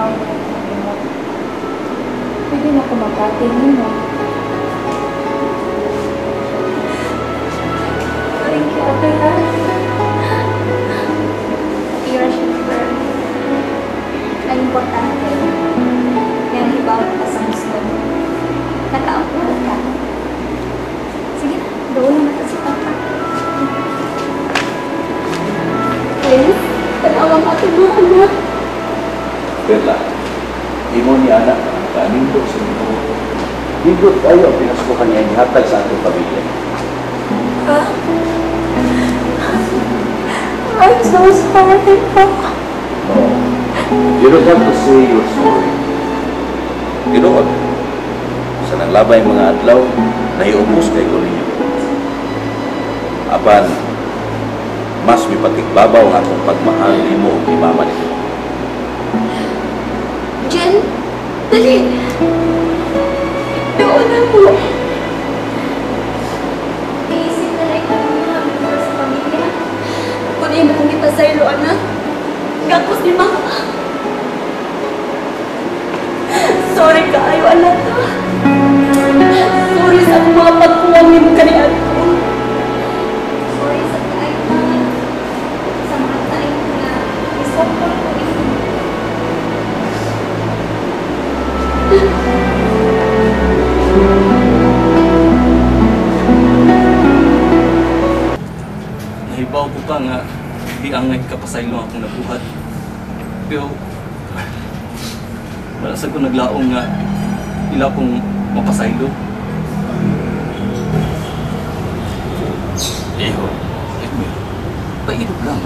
Nahibaw na ako sa imo. Pwede na ko mapati nimo. Thank you, Ate. Ira siya, girl. Ang importante, nga nahibaw ka sa gusto. Nakaampo na ka. Sige na, doon na si Papa. Please, tanawang ato mga anak. Perla, imo ni anak ang kanindot sa imo. Hindot kayo ang pinaskuhan niya ihatag sa atong pamilya. I'm so sorry, Papa. No, you don't have to say you're sorry. Tinuod, sa nanglabay mga adlaw, naiubos kay ko ninyo. Apan, mas mipatigbabaw ang akong pagmahal nimo ug ni mama nimo. Jen, dali! Doon na po. Iisip na lang ang mga member sa pamilya. Kung hindi mo kong ipasaylo, anak. Gakos ni Mama. Sorry kaayo, anak. Sorry sa akong mga pagkuwang nimo kaniadto. Sorry sa kaayo na sa mga time na isokol ko nimo. Nahibaw ko ka nga di angay kapasaylo akong nabuhat. Pero wala sa ko naglaong nga ila kong mapasaylo. Iho, Edmil, pailog lang.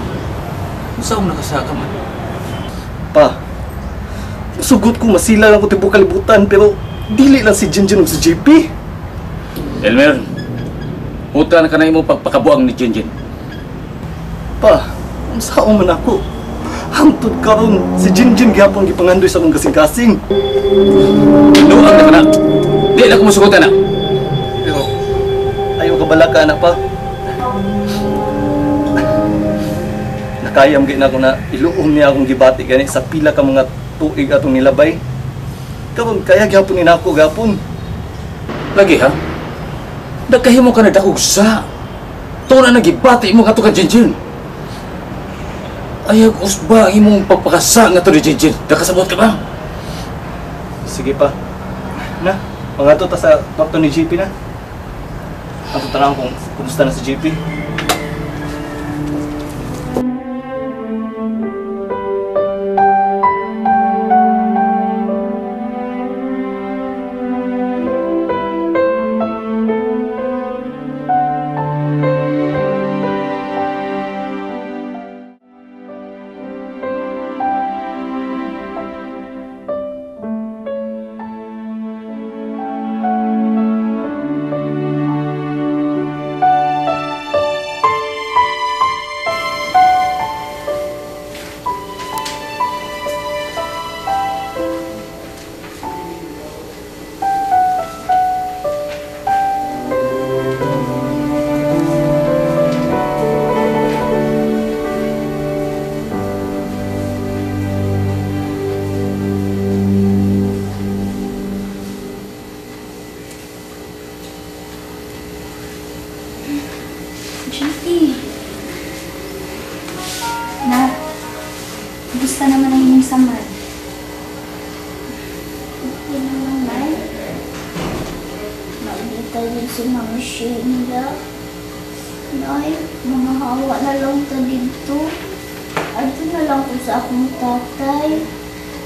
Unsa akong nakasaka man? Pa, sugot ko masila lang ko tibok kalibutan pero dili lang si Jinjin ug si JP. Elmer, hutan ka na imo pagpakabuang ni Jinjin. Pa, unsaon man ako? Hangtod karon si Jinjin gihapon gipangandoy sa akong kasing-kasing. Luang na ka na. Di na ko musugotan na. Pero ayaw ka bala ka anak pa. Nakayam gid na ako na iluom niya akong gibati gani sa pila ka mga tuig atong nilabay. Karon kaya gihapon ni nako gihapon. Lagi ha? Nagkahimo ka na dakog sa. Tuon na gibati mo kato ka Jinjin. Ayaw usba ang imong pagpakasa nga to ni Jinjin. Nakasabot ka ba? Sige pa. Na, mangadto ta sa kwarto ni JP na. Ato tanawon kung kumusta na si JP. JP. Na, gusto naman ang inyong samad. Okay naman, Nay. Nandito din si Mama Sheila. Nay, mga hawa na lang ta dito. Adto na lang ko sa akong tatay.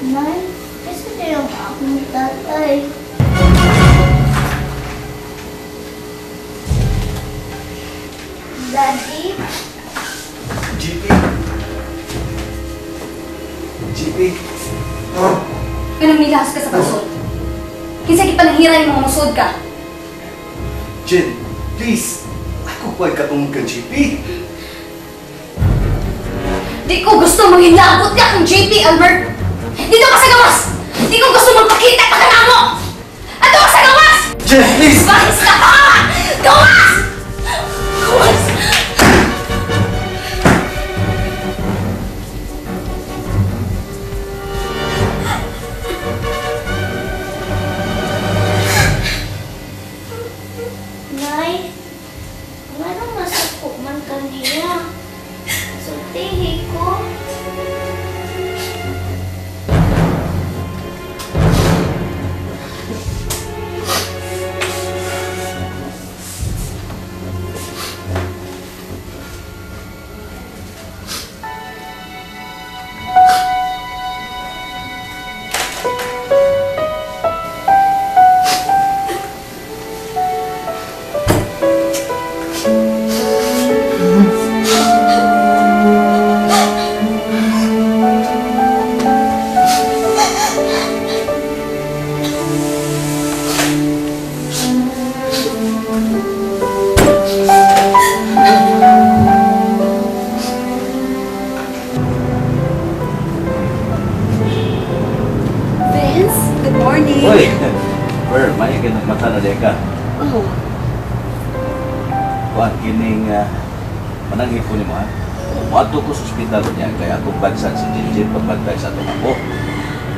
Nay, kasi na yung akong tatay. Daddy? JP? JP? Anong nilahas ka sa pagsod? Kinsa gipananghira yung mga musod ka? Jen, please! Ako kuwag ka tungod kang JP! Di ko gusto manghilabot ka kang JP, Albert! Dito ka sa gawas! Di ko gusto magpakita ka kanamo! Ato ka sa gawas! Jen, please! Bahis ka pa! Gawas! Gawas! Uy! Pearl, may mata na di ka. Oh. Kuan kining mananghid ko nimo ha. Moadto ko sa ospital niya kay akong bagsan si Jinjin pagbantay sa atong apo.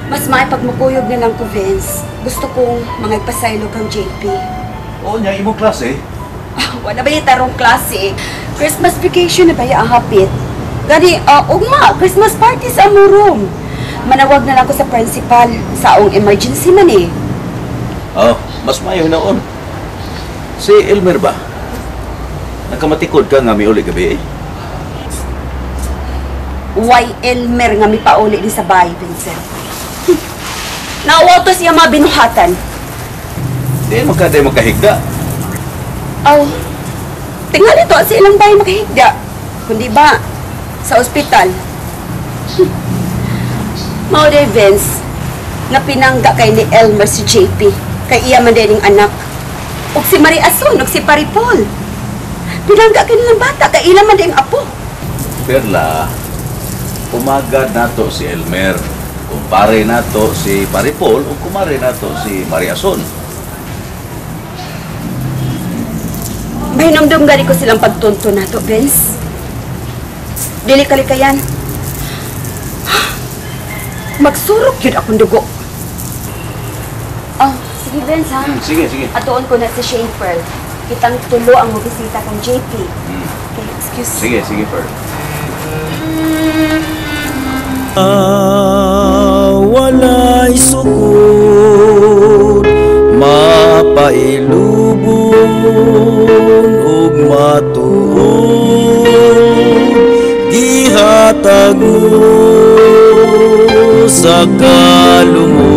Mas maipagmukuyog na lang ko, Vince. Gusto kong mga ipasaylo kang JP. Oo niya imong klase. Wala ba yung tarong klase? Christmas vacation na ba yung ang hapit? Gani, ugma, Christmas party sa among room. Manawag na lang ko sa principal sa akong emergency man eh. Oh, mas mayo noon. Si Elmer ba? Nakamatikod ka nga miuli gabi eh. Why Elmer nga mipauli ni sa bahay, Vincent? Nauwato siya mga binuhatan. Di man ka day makahigda. Aw, tingali to sa ilang bahay makahigda. Kundi ba, sa ospital. Mao day, Vince, nga pinangga kay ni Elmer si JP, kay iya man din anak. Ug si Marie Asun, ug si Paripol. Pinangga kay nilang bata, kay ila man din apo. Perla, umagad nato si Elmer. Kumpare nato si Paripol o kumare nato si Mariason. Mahinomdom gani ko silang pagtunto nato, Vince. Dili kalikayan. Magsurok yun akong dugo. Oh, sige Vince ha. Sige, sige. Atuon ko na si Shane Pearl. Kitang tulo ang mabisita kang JP. Okay, excuse. Sige, sige, Pearl. Walay sukod, mapailubon ug matuod, gihatag mo sa kalungod.